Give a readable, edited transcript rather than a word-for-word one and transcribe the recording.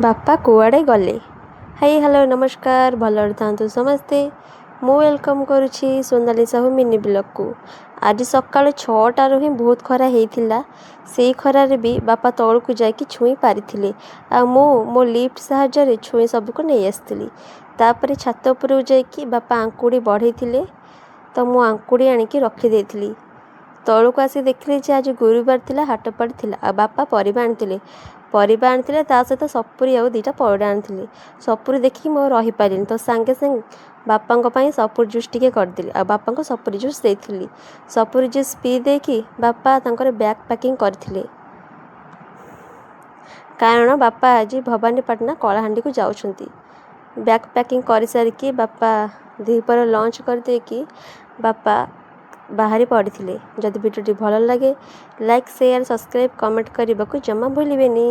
ବାପା କୁଆଡ଼େ ଗଲେ? ହାଇ, ହ୍ୟାଲୋ, ନମସ୍କାର। ଭଲରେ ଥାନ୍ତୁ ସମସ୍ତେ। ମୁଁ welcome କରୁଛି ସୋନାଲି ସାହୁ ମିନି ବ୍ଲଗ୍କୁ। ଆଜି ସକାଳୁ 6ଟାରୁ ହିଁ ବହୁତ ଖରା ହେଇଥିଲା। ସେଇ ଖରାରେ ବି ବାପା ତଳକୁ ଯାଇକି ଛୁଇଁ ପାରିଥିଲେ ଆଉ ମୁଁ ମୋ ଲିଫ୍ଟ ସାହାଯ୍ୟରେ ଛୁଇଁ ସବୁକୁ ନେଇ ଆସିଥିଲି। ତାପରେ ଛାତ ଉପରକୁ ଯାଇକି ବାପା ଆଙ୍କୁଡ଼ି ବଢ଼େଇଥିଲେ, ତ ମୁଁ ଆଙ୍କୁଡ଼ି ଆଣିକି ରଖିଦେଇଥିଲି। ତଳକୁ ଆସି ଦେଖିଲି ଯେ ଆଜି ଗୁରୁବାର ଥିଲା, ହାଟ ପଡ଼ିଥିଲା ଆଉ ବାପା ପରିବା ଆଣିଥିଲେ। ପରିବା ଆଣିଥିଲେ, ତା ସହିତ ସପୁରୀ ଆଉ 2ଟା ପଇଡ଼ ଆଣିଥିଲେ। ସପୁରୀ ଦେଖିକି ମୁଁ ଆଉ ରହିପାରିଲିନି, ତ ସାଙ୍ଗେ ସାଙ୍ଗେ ବାପାଙ୍କ ପାଇଁ ସପୁରୀ ଜୁସ୍ ଟିକେ କରିଦେଲି ଆଉ ବାପାଙ୍କୁ ସପୁରୀ ଜୁସ୍ ଦେଇଥିଲି। ସପୁରୀ ଜୁସ୍ ପିଇ ଦେଇକି ବାପା ତାଙ୍କର ବ୍ୟାଗ୍ ପ୍ୟାକିଂ କରିଥିଲେ, କାରଣ ବାପା ଆଜି ଭବାନୀପାଟଣା କଳାହାଣ୍ଡିକୁ ଯାଉଛନ୍ତି। ବ୍ୟାଗ୍ ପ୍ୟାକିଂ କରିସାରିକି ବାପା ଦ୍ୱିପହର ଲଞ୍ଚ କରିଦେଇକି ବାପା ବାହାରି ପଡ଼ିଥିଲେ। ଯଦି ଭିଡ଼ିଓଟି ଭଲ ଲାଗେ, ଲାଇକ୍, ସେୟାର, ସବସ୍କ୍ରାଇବ୍, କମେଣ୍ଟ କରିବାକୁ ଜମା ଭୁଲିବେନି।